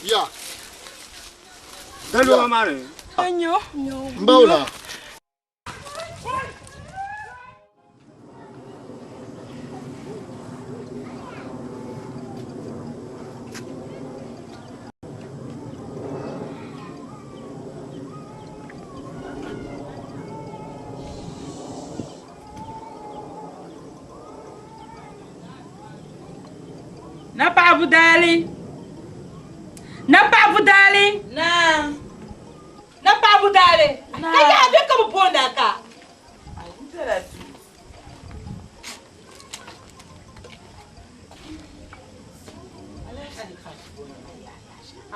Ya. Daliwa maa ni. N ba wula. Na paɣa daali. Na paɣa daali. Naa. Na paɣa daali. Naa. Ka yaha bɛ ka bi booni a ka.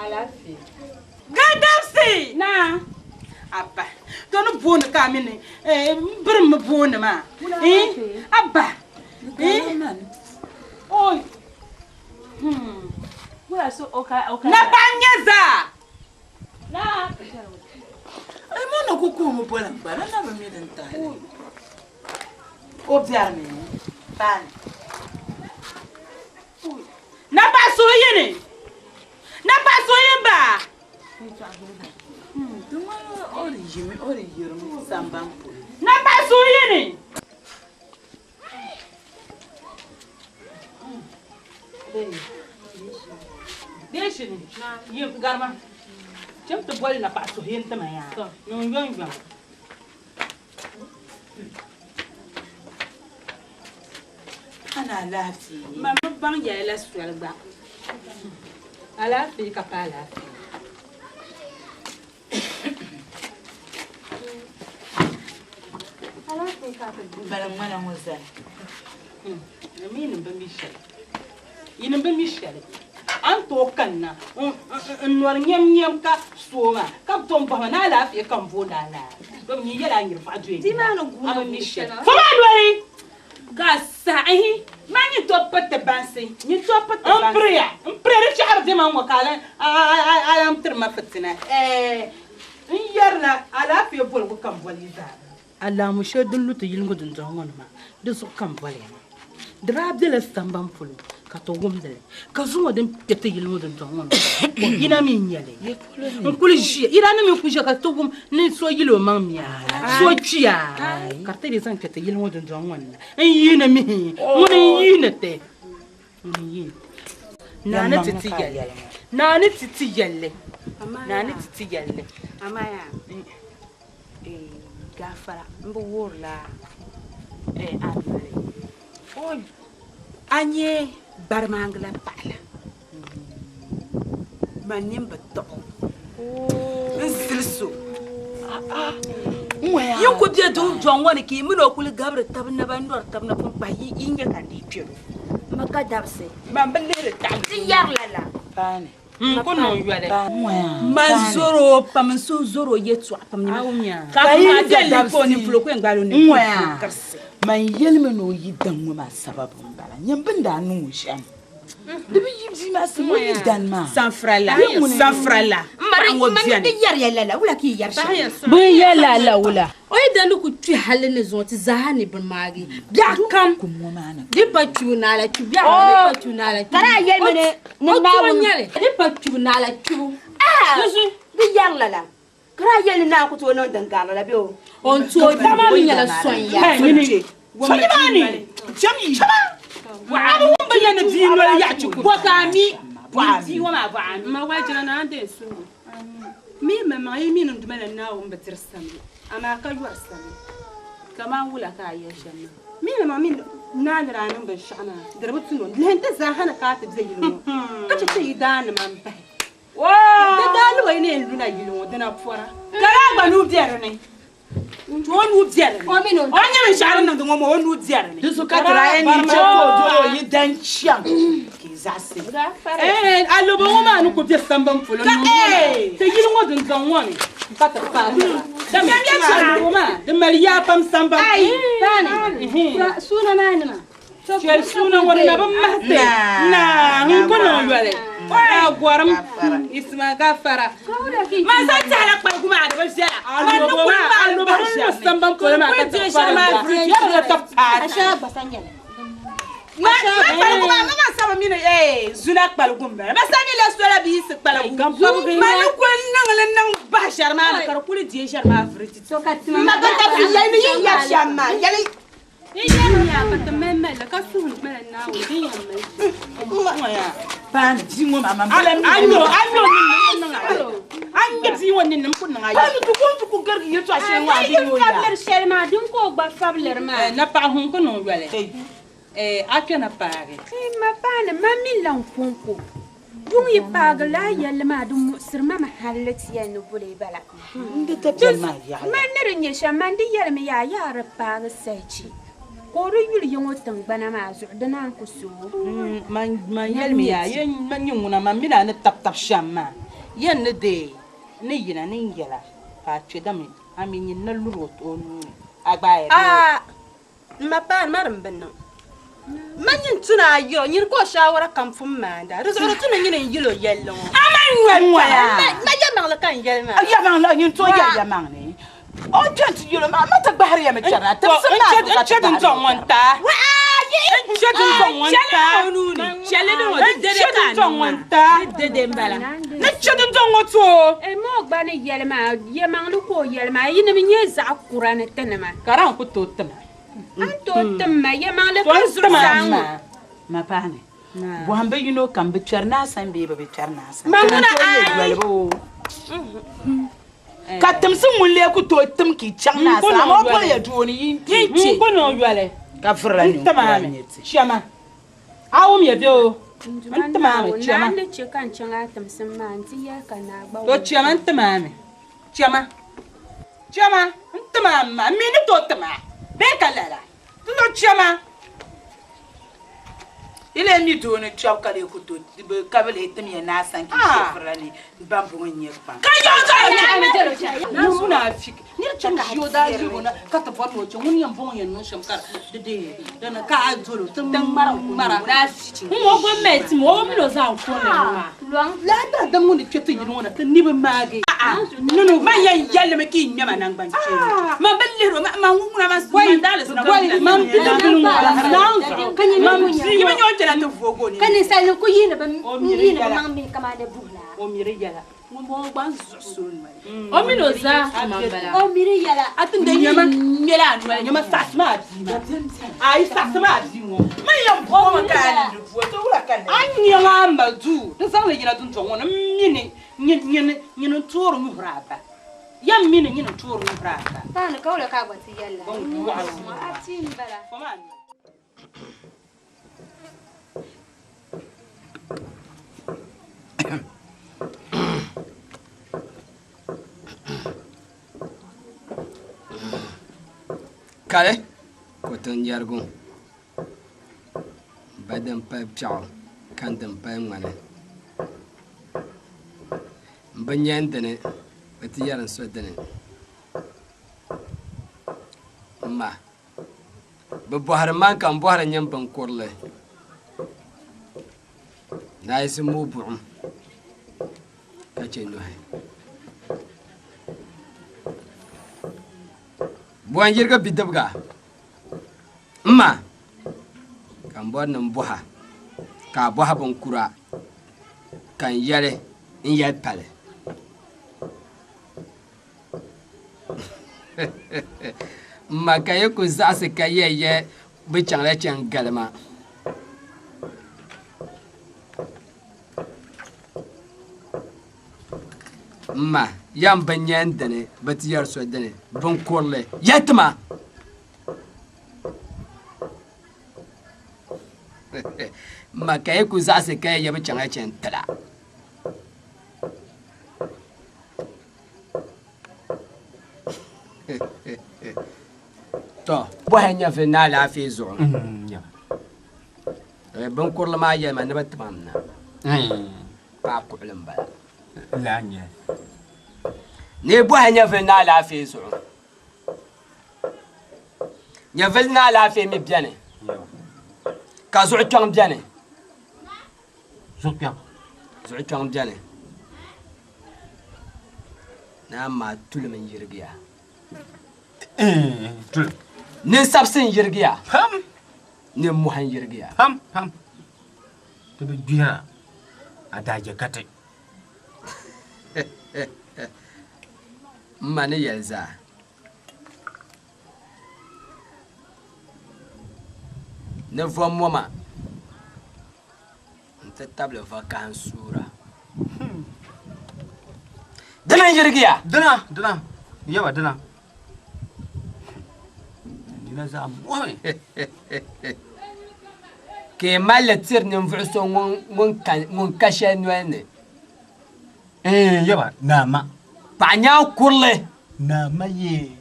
Alaafee. Gadabsi. Naa. Abba. To ni booni ka a mini birim mi booni maa. Abba. Oi. Na paɣa n-nyɛ zaa. Naa. Ai mo na ku kuhimi boli n gba, na na bi mi din tahi li. O biɛrimi paani. Na paɣa suhu yini. Na paɣa suhu yini baa. Di ŋmani o di yimi o di yirimi sambani polo. Na paɣa suhu yini. Deeshini yim garima cham ti boli na paɣa suhu yini ti ma yaa niŋ yɔŋyɔŋ. A ni alaafee. Man bi baŋ yɛli la soli gba. Alaafee ka pa alaafee. Bala ŋmana ŋɔ zali. Mi yinim bi mi shɛli. Yinim bi mi shɛli. A ni tooi kanna n nɔri nyɛmnyɛm ka sooi maa ka bi tom bɔhima ni alaafee ka m booni a laa. Domi nyin yɛla a nyiri paɣa doya a bi mi shɛli. Fo maa noli! Ka saɣihi ma nyin tooi piri ti bansi. Nyin tooi piri ti bansi. M piriya, m piriya di chɛɣiri bɛ ma ŋɔ ka a lan tiri ma fitina. Ɛɛ n yɛrila alaafee boligu ka m boli yi zaa. Alaamu shɛli din lu ti yili ŋɔ dundɔŋ ŋɔ ni maa, di zuɣu ka m boli ya maa. Di daa bela sambani polo ka ti wumdi li, ka zuŋɔ din kpe ti yili ŋɔ dundɔŋ ŋɔ ni maa, ko yina mi n-nyɛ li. N kuli ʒiya, yi daa ni mi n-kuli ʒiya ka ti wum ni so yili o maŋ mia, so kpiya, ka di ti dii zaŋ kpe ti yili ŋɔ dundɔŋ ŋɔ ni na n-yiini mihi, ŋuni n-yiini ti, ŋuni n-yiini ti. Naa ni ti ti yɛlli, naa ni ti ti yɛlli, naa ni ti ti yɛlli. Gaafara m bi wuhirila a noli. A nya gbarimaŋ la paɣa la, man nini bi tiɣi o n-zilis o. Yi ku be dundɔŋ ŋɔ ni ka yi min o kuli gabiri tab naba n-nɔri tab napɔŋ kpahi yi nya ka n dii kpɛr o. M ka dabisi. Man bi lihiri taɣili. Ti yɛrila la. N ku niŋ yoli. Man zɔr o pam, n suhu zɔr o yɛtɔɣa pam. Ka yi viɛlli ka o nini polo ka o yɛn gbaal o nini polo kirisi. Man yɛlimi ni o yi daŋ ŋɔ maa sababu m-bala. Nyam bɛ ni daa niŋ o shɛm. Di bi yi bia maa sani, o yi dan maa. Sanfirala, sanfirala, paɣa ŋɔ beni. Di yɛriya lala, wula ka yi yɛri shɛm? Bɛ ni yɛri lala wula? O yi dandi ku kpi hali ni zuŋɔ ti zaaha ni bini maagi biɛɣu kam di pa kpibu naala kpibu biɛɣu kam di pa kpibu naala kpibu. Ka daa yɛlimi ni ni O tuo Naawuni nyɛli di pa kpibu naala kpibu. Di yɛri lala ka daa yɛli ni Naawuni ku tooi niŋ din gari lala bee o? O ni tooi paɣa maa mi nyɛla sonya. Sonya maa ni cham yi chama. A bi wum bi yɛn ni bia noli yaɣi chi ku. Bɔ ka a mi? Bɔ a mi? Ma wajina naa n-deei suhu. Mi maŋmaŋ yi mi ni n Duuma la Naawuni bi diri samli, amaa ka yɔri samli. Kaman wula ka a yɛli shɛm maa? Mi maŋmaŋ mi naa ni daa niŋ binshɛɣu maa, di di bi tu ni o lihi nti zaaha ni ka a ti be yili ŋɔ, ka chɛ ti yi daanima m-bahi. Di daa lu o yi ni yɛn luna yili ŋɔ, di na pɔra. Ka daa gba nuu be di ni. O nuu be di ni. O mini o O ni nya binshɛɣu din niŋdi ŋɔ maa, o nuu be di ni. Di zuɣu ka ti daa yɛn ni chɛ ka o dol o yi dan chaŋ ka yi zaɣisi. Ɛɛn, alobo ŋɔ maa ni ku be sambani polo niŋ ŋɔ maa, ti yili ŋɔ dundɔŋ ŋɔ ni ka ti paai taba. Dama alobo maa di mali yaa pam sambani polo. Suuna maa nima. Chɛli suuna ŋɔ di na bi mahi ti naa n ku niŋ yoli. Naa gɔrim Isima gafara. Man zaŋ tɛhila kpaligu maa di bi viɛla. Man ni kuli maali Alobo din lu sambani polo maa ka ti paai yɛrila ti paai ti. Ma kpaligu maa, ma maa sa bi mi ni zuna kpaligu m-bala. Ma sa mi la sola bia yi si kpaligu. Ma ni kuli niŋli niŋ bahi shɛri maa ni ka di kuli deei shɛri maa vuri ti. Ma ka tabisi yɛli ni yi yɛri shɛm maa yɛli. Yi yɛri yaa ka ti mali mali ka suhu mali Naawuni din yɛn mali Paani bia ŋɔ maa man bala mi. Anyo anyo ni nim niŋ a anyo bia ŋɔ ni nim ku niŋ a Paani tu ku tu ku garigi yɛltɔɣa shɛli ŋɔ a bi Yi nyo ya. fabiliri shɛli maa din ka o gba fabiliri maa. Na paɣa hun ku niŋ yoli. A kpɛna paagi. Ma paani ma mi lan konko. Yuŋ yi paagi laa yɛlli maa di muɣisiri ma mi halli ti yɛli ni boli bala. Man ni di nyɛ shɛm man di yɛlimi yaa yaa di paagi sahichi ka o di yuli ya ŋɔ tiŋgbana maa zuɣu di naan ku sooi. Man yɛlimi yaa yɛn man nyɛ ŋuna man mi ni a ni tabi tabi shɛm maa yɛn ni deei ni yina ni n yɛla ka a kpe dami a mi nyin na luri o nuu ni a gbaaya bee. Aa m ma paani ma din bi niŋ. Ma nyin tuna a yiro nyini ka o shaawara kam pun maanda. Di zuɣu di tu ni nyini n yil o yɛlli ŋɔ. A ma ŋmɛ ŋɔya. Ma yɛlimaŋli ka n yɛli maa. Yɛlimaŋli nyin tooi yɛli yɛlimaŋli. O kpɛ nti yɛl o ma, ma ti gbahiri ya mi chɛri a timsim maa N zuɣu ka ti chɛ din gbahiri dɔŋ ya ŋɔ chɛri. n taa. N chɛ din dɔŋ ŋɔ n taa. Chɛli ni ŋɔ di N dede chɛ ka din a dɔŋ niŋ ŋɔ n maa. taa. Di dede m-bala. Ni chɛ din dɔŋ ŋɔ ti o. Ma o gba ni yɛli maa, yɛlimaŋli ka o yɛli maa, yinim nyɛ zaɣ kura ni tinima. Ka di a ni ku tooi tim a. A ni tooi tim ma yɛlimaŋli To ka n tim a zuɣusaa ŋɔ. maa. Ma paani, bɔhim bɛ yino kam bɛ kpɛri naa sani bee bɛ bi kpɛri naa sani. Ma Ka ŋuna tooi yɛli ayi. yolibu o. Ka timsi ŋun lee ku tooi tim ka yi chaŋ naa sani, amaa o boli ya doo ni yi n kpe. N ku niŋ yoli. Ka vurila N tim a ninkura mi. n-nyɛ ti. Chɛma. A wum ya bee o? N tim a mi. Chɛma. Naa ni chɛ ka n chaŋ a timsim maa nti yɛli ka naa gba To wum. chɛma n tim a mi. Chɛma. Chɛma n tim a mi maa. N mi ni tooi tim a bee ka lala. Di zuɣu chɛma. Yi lee mi doo ni kpɛbu ka lee ku tooi ka bɛ lee tim ya naa sani ka yi she vurila ni bambɔŋɔ n-nyɛ kpaŋ. Ka yɔɣu ka yi Ŋun munafiki nir chaŋ ʒi o daa ʒibu na ka ti bɔri ni o chaŋ ŋun yɛn bɔŋɔ yɛn niŋ shɛm ka di deei dini ka a dol o ti ŋmara ŋmara. N o gba mali tim o mini o zaa n-kuri li maa. Lala daadam ŋɔ ni kpe ti yili ŋɔ na ti ni bi maagi. Man yɛn yɛlimi ka yi ŋmɛma naŋgban kpeeni. Man bi lihiri o, man ŋuna man man daali sina Wai, man bidibili ŋɔ naan zuɣu, man bia Yi bi nya o kpɛna ti vooi o nini. Ka ninsalinima ku yiini bɛ yiini bɛ maŋ mini kamani buhi la. O miri yɛla. Ŋun bɔŋɔ gba n zuɣusi o noli. O mini o zaa man bala. O miri yɛla. A ti ni yi ŋmɛla a noli. Nyɛma saɣisi maa bia maa. A yi saɣisi maa bia ŋɔ. Man yɛn bomi ka a ni di bo, ti wula ka ni. A nyɛŋ a ma duu di zaŋli yina dundɔŋ ŋɔ ni m mi ni nyini n-toori nyuhiri a ba. Yɛm mi ni nyini n-toori nyuhiri a ba. Paani ka wula ka a gba ti yɛli la? Bɔŋ wɔɣila ŋɔ. A ti m-bala. Fom a noli. Kali kotunyɛrigu ba din pali piɛɣu ka din pali ŋmani n bi nyɛ n dini bɛ ti yɛri n so dini m ma Bɛ bɔhiri ma ka m bɔhiri nyin binkurili. Naayisi mooi buɣim ka chɛ nɔhi. Bɔ n-yirigi bidibiga m ma ka m bɔri ni m bɔha ka a bɔhi binkura ka n yɛli n yɛli pali. M ma ka yi ku zaɣisi ka yɛli ya bɛ chaŋla chaŋ galima. M ma, yɛm bi nya n dini, bɛ ti yɛri so dini, binkurili, yɛli ti ma! M ma ka yi ku zaɣisi ka yɛli ya bɛ chaŋla chaŋ tila. To bɔhi nyɛvili ni alaafee zuɣu. Binkurili maa yɛli ma ni bɛ tima m na. Paɣa kuɣili m-bala. Ni bɔhi nyɛvili ni alaafee zuɣu. Nyɛvili ni alaafee mi beni ka zuɣu kpiɔŋ beni. Zuɣu kpiɔŋ beni. Naa maa tulim n-yirigiya. Ninsabisi n-yirigiya. Nimmɔhi n-yirigiya. Pam pam. Ti bi gbihira a daaje ka ti. M ma ni yɛli zaa. Ni vɔmɔma nti tabili vakaha n-suura. Dina n-yirigiya? Dina, dina, yaba dina. Dina zaa mɔhimi. Ka yi mali li tiri ninvuɣ so ŋun ka shɛli noli ni. Ɛɛn, yaba, naa ma. Paɣ nyaŋ kurili. Naa ma yee.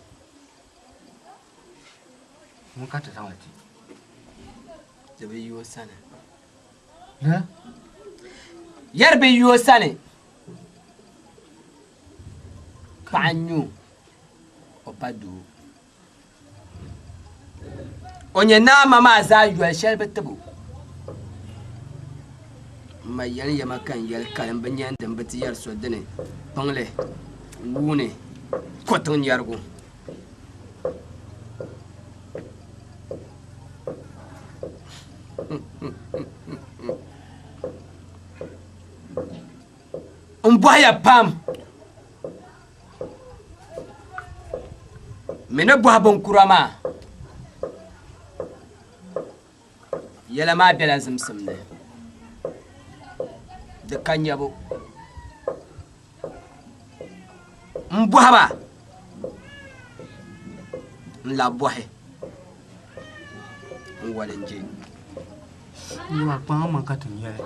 Ŋun ka ti zaŋ li ti. Di bi yi o sani. Yɛri bi yi o sani. Paɣa n-nyɛ o, o pa doo. O nyɛ naa ma maa zaa yoli shɛli bi tib o. M ma yɛli ya ma ka n yɛli kalim bi nya din bi ti yɛri so dini, kpiŋli, wuuni, kɔtiŋ nyɛrigu. N bɔhiya pam. Mi ni bɔhi binkura maa, yɛla maa bela zimsim ni, di ka nyabu. M bɔhi ba, n labi bɔhi, n wali n je. Yɛma kpaŋ ma ka ti nyɛli.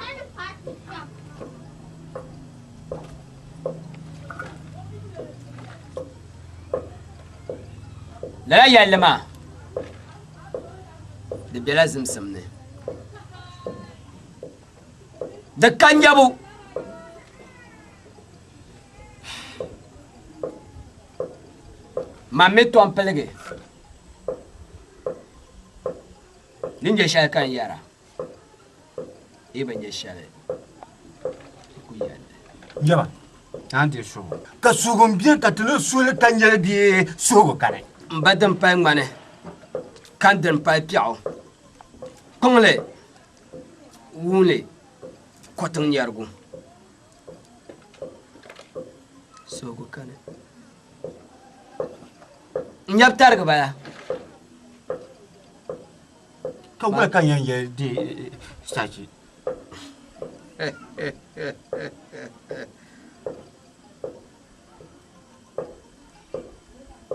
Lala yɛlli maa, di bela zimsim ni. Di ka nyabu. Man mi tom piligi ni nyɛ shɛli ka n yɛra, yi bi nyɛ shɛli n ku yɛli li. Yaba, a ni deei suhigu. Ka suhigu m-beni ka ti ni suhi li ka nya li bee suhigu kani? M ba din pali ŋmani, ka n din pali piɛɣu, kpiŋli, wuunli, kɔtiŋ nyɛrigu. Suhigu kani. N nyab tarigi bala. Ka wula ka n yɛn yɛli di sachi?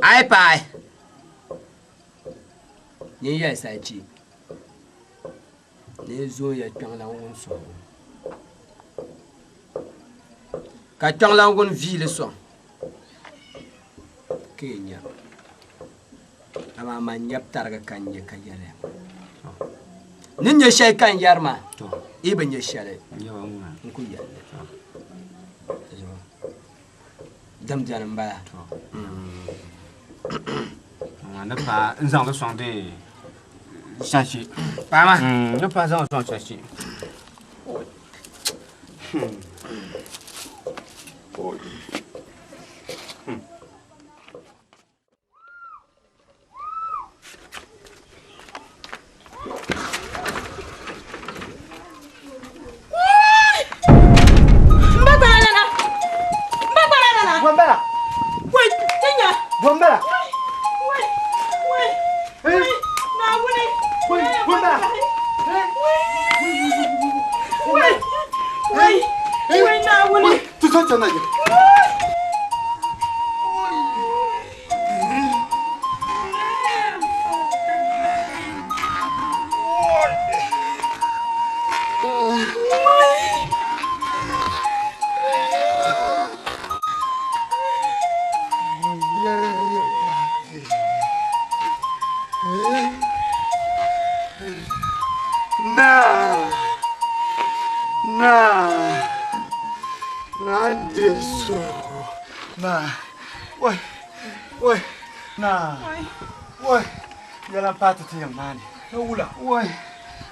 A yi paai, nyin yɛli sachi ni yi zooi ya kpiɔŋlan ŋun suhigu, ka kpiɔŋlan ŋun vii li sɔŋ ka yi nya. Amaa man nyab tariga ka n nya ka yɛli ya, N ni nya shɛli ka n yɛri maa, yi bi nya shɛli, n ku yɛli li. Din beni m-bala. Ni paai n zaŋ li sɔŋ di shashi. Paama. Ni paai zaŋ li sɔŋ shashi.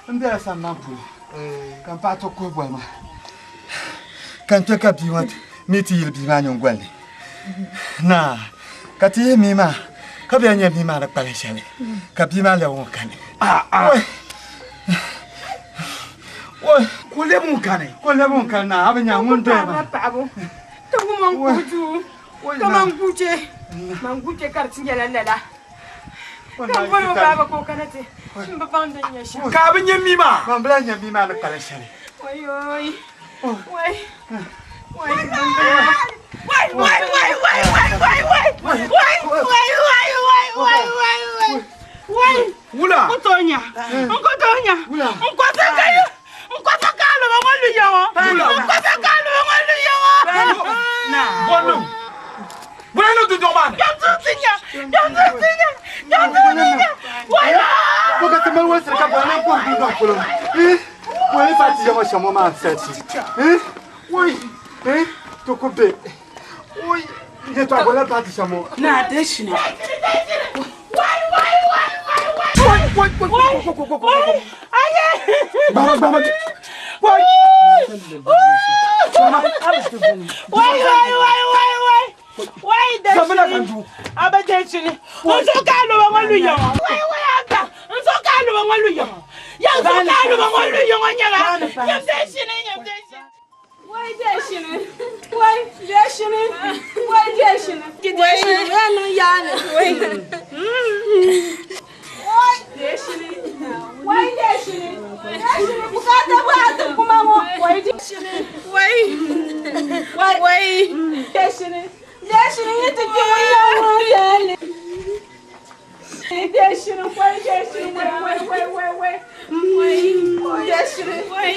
N bela sambani puuni ka m paɣa ti kuhi boli ma ka n kpe ka bia ŋɔ mi ti yili bia maa nyingoli ni naa ka ti yihi mii maa ka bɛ nya mii maa ni kpalim shɛli ka bia maa lɛbi ŋun kani Ka o lɛbi ŋun kani ka o lɛbi ŋun kani naa a bi nya ŋun doya maa. Ti wum o ni kuhi duu, ka man guuche, man guuche ka di ti nyɛla lala. Ka m boli o baaba ka o kana ti m bi baŋ din nyɛ shɛm. Ka a bi nya mii maa? Man bi lahi nya mii maa ni kpalim shɛli. Wai wai, wai wai wai wai wai wai wai wai wai wai wai wai wai wai wai wai wai. Wula? N ku tooi nya, n ku tooi nya, n kɔsa ka yi. N kɔsa ka aloba ŋɔ lu ya ŋɔ. N kɔsa ka aloba ŋɔ lu ya ŋɔ. Bɔnum. Bɔna ni dundɔŋ maa ni. Kpɛm tu ti nya. Kpɛm tu ti nya. Kpɛm tu ti nya. Waya. Ko ka ti mali walisiri ka bɔna ni kuhi dundɔŋ polo. Bɔna ni paati ya ŋɔ shɛm ŋɔ maa sarati. Woi. Ti ku be. Woi. Yɛtɔɣa bɔna paati shɛm ŋɔ. Naa Deshina. Wai deshini, wai deshini, wai deshini. Deshini, ya niŋ yaani. Wai deshini, wai deshini, deshini bukaata bukaata kuma ŋɔ. Wai deshini, wai, wai, wai deshini, deshini yi ti kpi ŋun ya ŋun yaani. Deshini, wai deshini, wai wai wai wai wai. Wai deshini, wai.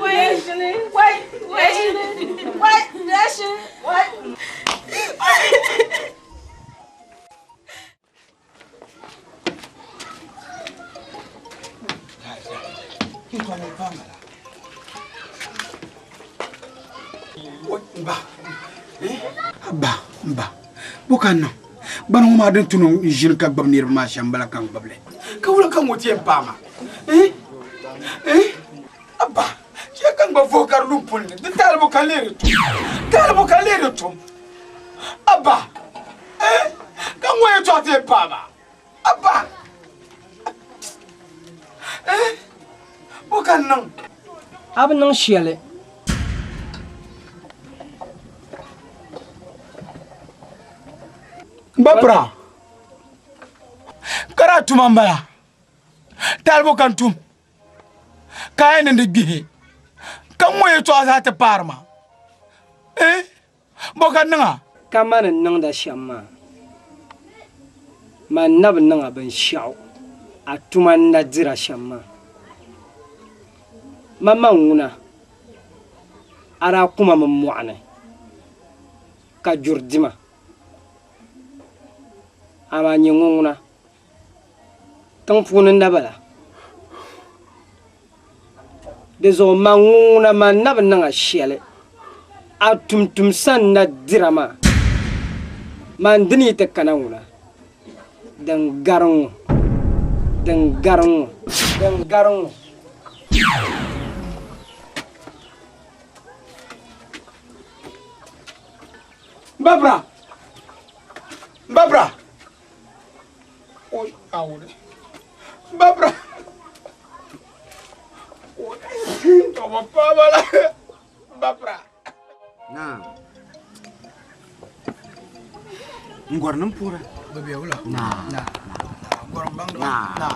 Wai deshini, wai deshini, wai deshini, wai. Ba, ba, ba, bo ka niŋ gbana ŋɔ maa din tu ni n ʒini ka gbubi niriba maa shɛm bala ka n gbubi li ka wula ka ŋɔ ti yɛn paai ma abba chɛ ka n gba vuhi ka di lu n puli ni di taalibu ka lee di tum taalibu ka lee di tum abba ka ŋɔ yɛtɔɣa ti yɛn paai ma abba bo ka n niŋ A bi niŋ shɛli. N ba pira, ka daa tuma m-bala, talibu ka n tum, ka a yi niŋdi gbihi, ka ŋ-ŋɔ yɛtɔɣa zaa ti paari ma. Eh, bɔ ka n niŋ a? Kamani n niŋda shɛm maa, man na bi niŋ a binshɛɣu a tuma n na dira shɛm maa. Maŋmaŋ ŋuna, a daa kuma mi mɔɣu ni ka juri di ma. Amaa nyɛ ŋɔ ŋuna, tiŋ puuni n-na bala. Di zuɣu man ŋun ŋuna man na bi niŋ a shɛli, a tumtumsa n-na dira maa. Man dini yi ti kana ŋuna, din gari ŋɔ, din gari ŋɔ, din gari ŋɔ. Babra! Babra! Oi, awuri. Babra! Oi, tɔbɔ paaba la. Babra! Naa. N gɔri nim puhira. Bɛ bɛ wula? Naa. Naa. Gɔrim baŋdi ba. Naa. Naa.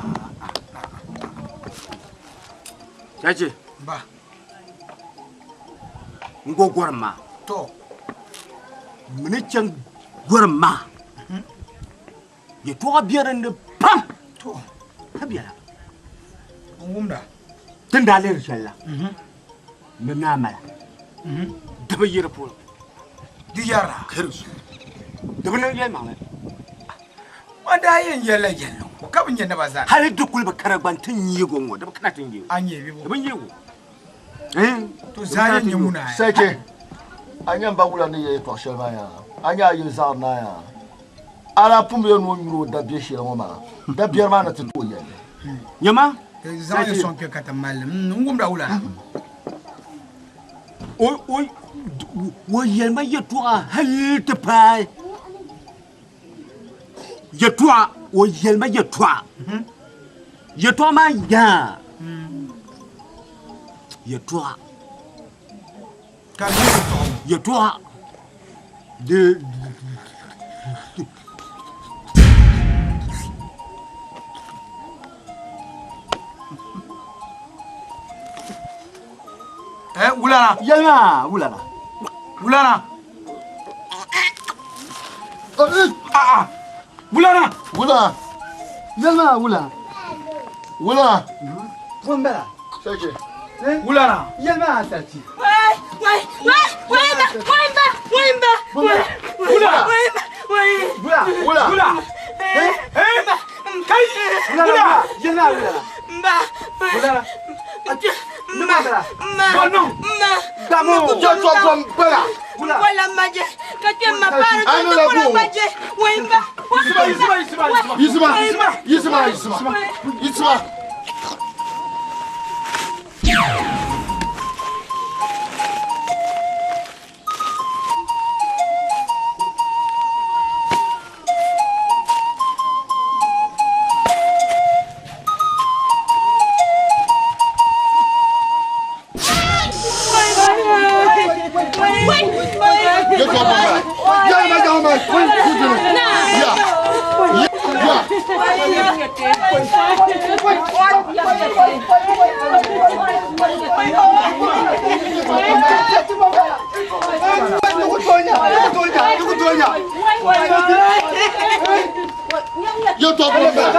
Chachi. Ba. N go gɔrim maa. To. Mini chaŋ gɔrim maa. Yɛtɔɣa be din ni pam. To. Ka biɛla. N wumda. Tin daa lihiri shɛli la. N bi naai mala. Di bi yi di puuni. Di yɛrila. Karisu. Di bi niŋ yɛlimaŋli. Man daa yɛn yɛlila yɛlli ŋɔ ka bi nyɛ naba zani. Hali di kuli bi kana gba n-ti nyeego ŋɔ di bi kana ti nyeego. A nyɛ bi Di bi nyeego. To zaa yɛn nyɛ ŋuna. Sɛche, a nya m ba wula ni yɛ yɛtɔɣ shɛli maa yaa? A nya a yili zaɣiri naa yaa? A daa pun bi yɛn ni o nyuri o dabiɛ shɛli ŋɔ maa, dabiɛri maa ni ti tooi yɛli. Nyama? Zaŋ yɛn sɔŋ kpe ka ti mali li. N wumda wula? O yɛli ma yɛtɔɣa hali ti paai yɛtɔɣa, o yɛli ma yɛtɔɣa. Yɛtɔɣa maa yaa yɛtɔɣa. Ka di nyɛ yɛtɔɣa ŋɔ. Yɛltɔɣa di Eh, wulana. Yɛlima wulana. Wulana. Ah, ah. Wulana. Wulana. Yɛlima wulana. Wulana. Pɔn bala. Sɛchi. Wulana. Yɛlima sarati. Wai, wai, wai, wai ba, wai ba, wai ba, wai, Wula. wai ba, wai. Wula. Wula. Wula. Eh, Eh? Kai. Wulana. Wula. Yɛlima wulana. Ba, Wulana. ma, ma, Bɔnnu. ma. Gbamo. Yɛltɔɣa pɔn bala. Wula. Wala maje, ka kpe ma paari Ano ka la wala bo. maje, wai ba, Yisima, yisima, yisima, yisima. Yisima. Yisima. Yisima. Yisima. Yɛltɔɣa pɔn bala. Yɛlima yɛlima. Ya. Ya. Yɛltɔɣa pɔn bala.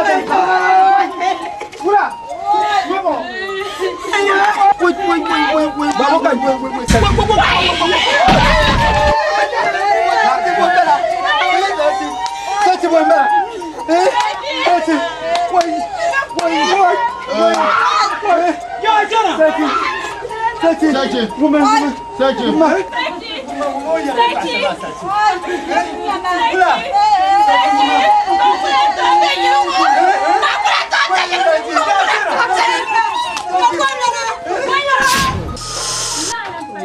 Wula. Wait, wait, wait, wait, wait. Babo ka wait, wait, wait. Sarati bɔ n bala. Eh, sarati. Wait, wait, wait, wait. Ya, jana. Sarati. Sarati. Sɛchi. Woman, woman. Sɛchi. Woman. Wula.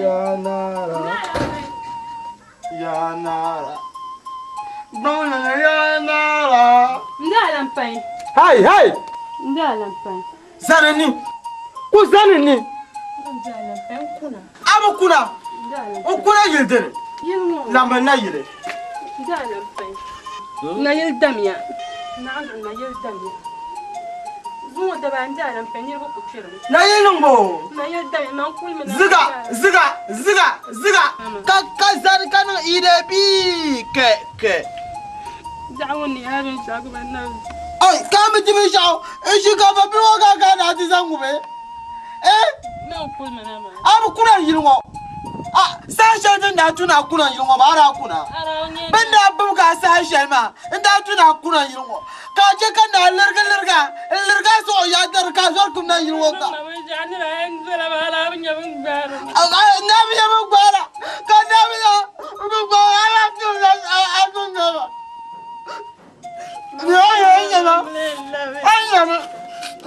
Ya nara. Ya nara. Bawla ya nara. Ndi alampai. Hey, hey. Ndi alampai. Zani ni. Ku zani ni. Ndi alampai n kuna. A bi kuna. Ndi alampai. N kuna yili dini. Yili ŋɔ. Lambi na yili. Ndi alampai. Na yili damya. Naɣ na yili damya. Zuŋɔ daba ndi alampai niriba ku kpɛrimi. Na yili niŋ bo. Na yili damya man kuli mi na. Ziga, ziga, ziga, ziga. Ka ka zani ka niŋ ide bii kɛ kɛ. Zaɣ ŋɔ ni yaa binshɛɣu ka ba na. Oi, ka mi ti binshɛɣu n ʒi ka ba bini ŋɔ ka ka na ti zaŋ ŋubi. Eh? Na kuli mi na maa. A bi kuna yili ŋɔ. A saha shɛli din daa tu na kuna yili ŋɔ maa a daa kuna. Bin daa gbubi ka a saha shɛli maa n daa tu na kuna yili ŋɔ. Ka a chɛ ka naa lirigi liriga n lirigi a suɣu yaa dari ka a zɔri kum na yili ŋɔ ka. Na binshɛɣu nira yɛn dola maa a daa bi nya bin gbaari. Naa bi nya bin gbaara ka naa bi nya bin gbaara a daa tum a tum nyɛma. Ni a yɛn nyɛma a nyɛma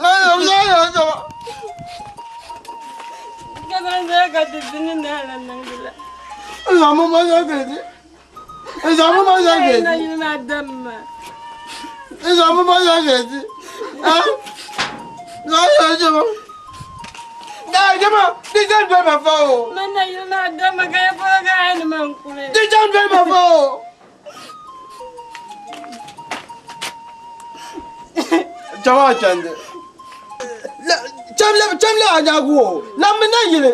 a yɛn nyɛma. Ka zaŋ zaya ka ti di ni naa la niŋdi la. N zaŋ mo ma zaŋ kɛlɛ n zaŋ mo ma zaŋ kɛlɛ Na yili maa dam maa. n zaŋ mo ma zaŋ kɛlɛ ah zaŋ yɛn nyɛma. Naa nyɛma di jɛn doli ma fa o. Man na yili maa dam maa ka ya polo ka a ni man kuli. Di jɛn doli ma fa o. Jama chandi. Cham le a nyagu o. Lambi na yili.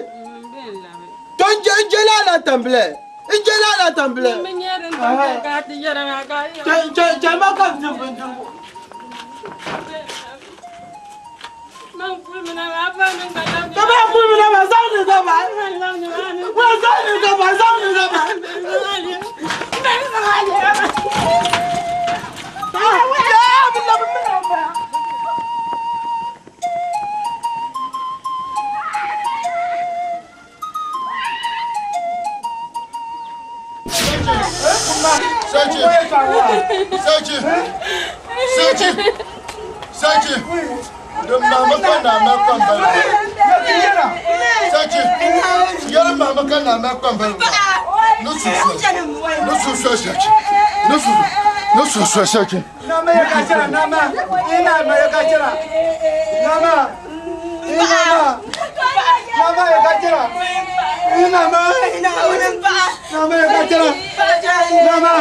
To n je la la tambile. N je la la tambile. N bi nyɛ din tam ka a ti yɛra maa ka a yɛra. Chama ka n bindirigu. Man kuli mi na maa a fa niŋ ka lam. Ka ba kuli mi na maa zaŋ ni ka ba. Wa zaŋ ni ka ba zaŋ ni ka ba. Ya bi labi mi na ba. Sɛchi. Sɛchi. Sɛchi. Sɛchi. Di maama ka naa ma kpambali. Sɛchi. Yɛli maama ka naa ma kpambali. Ne susu. Ne susu sɛchi. Ne susu. Ne susu sɛchi. Nama ya ka nama. Ina ma ya ka nama. Ina. Ina. Nama ya ka jɛra. Nama. Nama ya ka jɛra. Nama.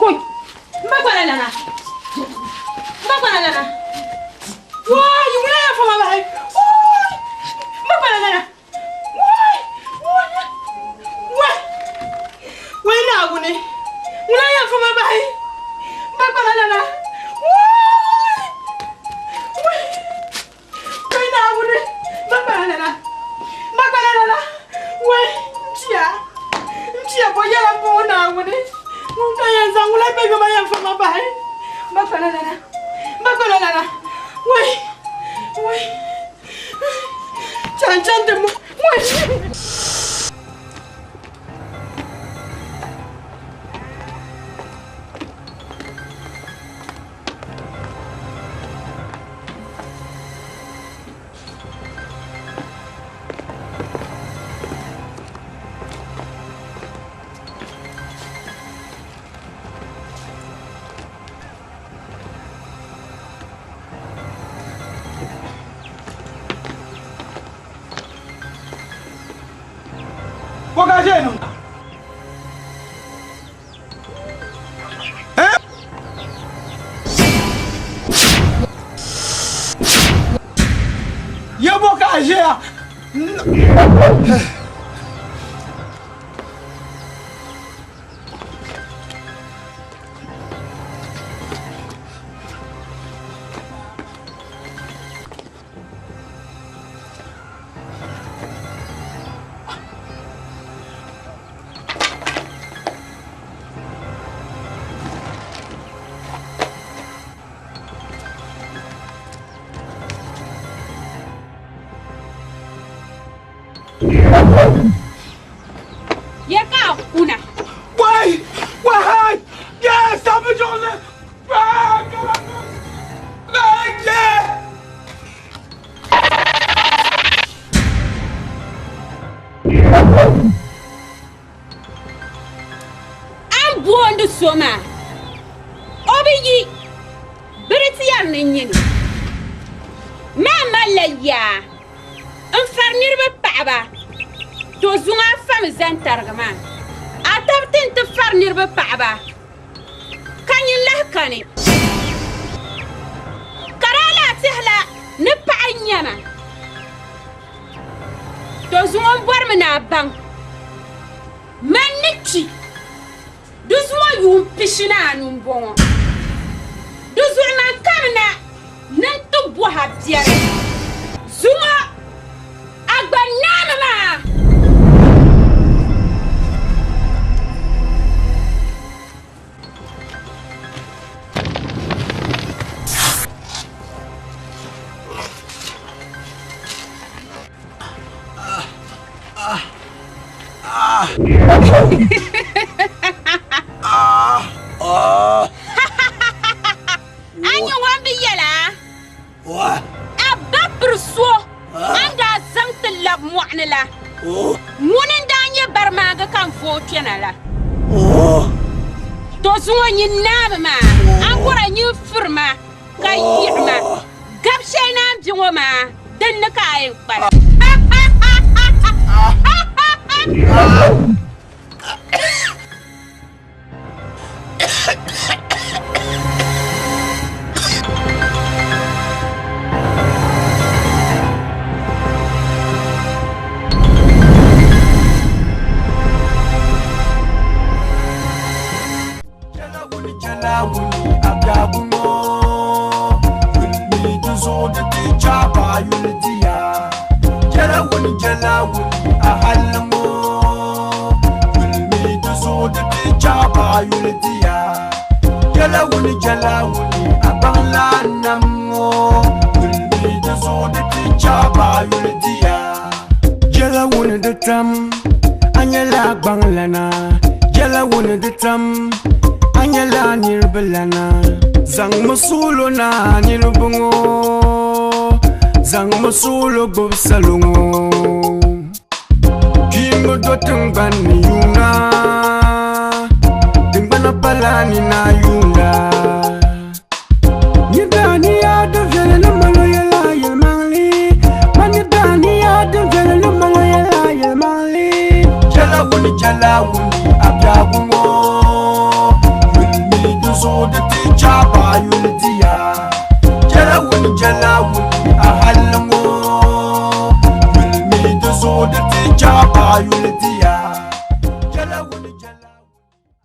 Koi, mba gbana lana. Mba gbana lana. Wai, wula ya fama bai. Wai, mba gbana lana. Wai, wai, wai. Wai na aguni. Wula ya fama bai. Mba gbana lana. Wai. Wai. Wai Naawuni, ma gbana lala, ma gbana lala, wai n bia, n bia bɔ yɛla m-bɔŋɔ Naawuni, ŋun ka yɛn zaŋ ŋula bɛ yoma yɛn fa ma bahi, ma gbana lala, ma gbana lala, wai, wai, chan chan di wai. Ko ka ʒe niŋda? Ya bo ka ʒiya? Ya ka kuna. Wai! Wai! Ya sabi jɔli! An booni so maa, o bi yi bɛ di ti yɛri ni nyini maa malila yaa n-fari niriba paɣiba, to zuŋɔ a fami zani tarigi maa. A tab ti n-ti fari niriba paɣiba ka nyin lahi kani. Ka daa lahi tɛhila ni paɣa n-nyɛ ma. To zuŋɔ m bɔrimi ni a baŋ man ni kpi di zuŋɔ yuun pishi ni anu m-bɔŋɔ. Di zuɣu man kamina ni n ti bɔh a biɛri zuŋɔ a gba naami maa. A nya ŋun bi yɛl a, a ba piri so a ni daa zaŋ ti lab mɔɣu ni la, ŋuni n-daa nyɛ barimaaga ka n vooi kpɛna la. To zuŋɔ nyin naami maa, a ni bɔra nyin firi ma ka yiɣi ma gab shɛli ni a ni be ŋɔ maa, din ni ka a yɛn kpalim. Jɛla wuni di tam, a nyɛla gbaŋlana. Jɛla wuni di tam, niriba ŋɔ Zaŋmi suɣulo gbubi salo ŋɔ Kpiimba do tiŋgbani ni yuuna Tiŋgbana pala ni na yuunda Ni daa ni yaa din viɛli ni malo yɛla yɛlimaŋli Ma ni daa ni yaa din viɛli ni malo yɛla yɛlimaŋli Jala wuni jala wuni.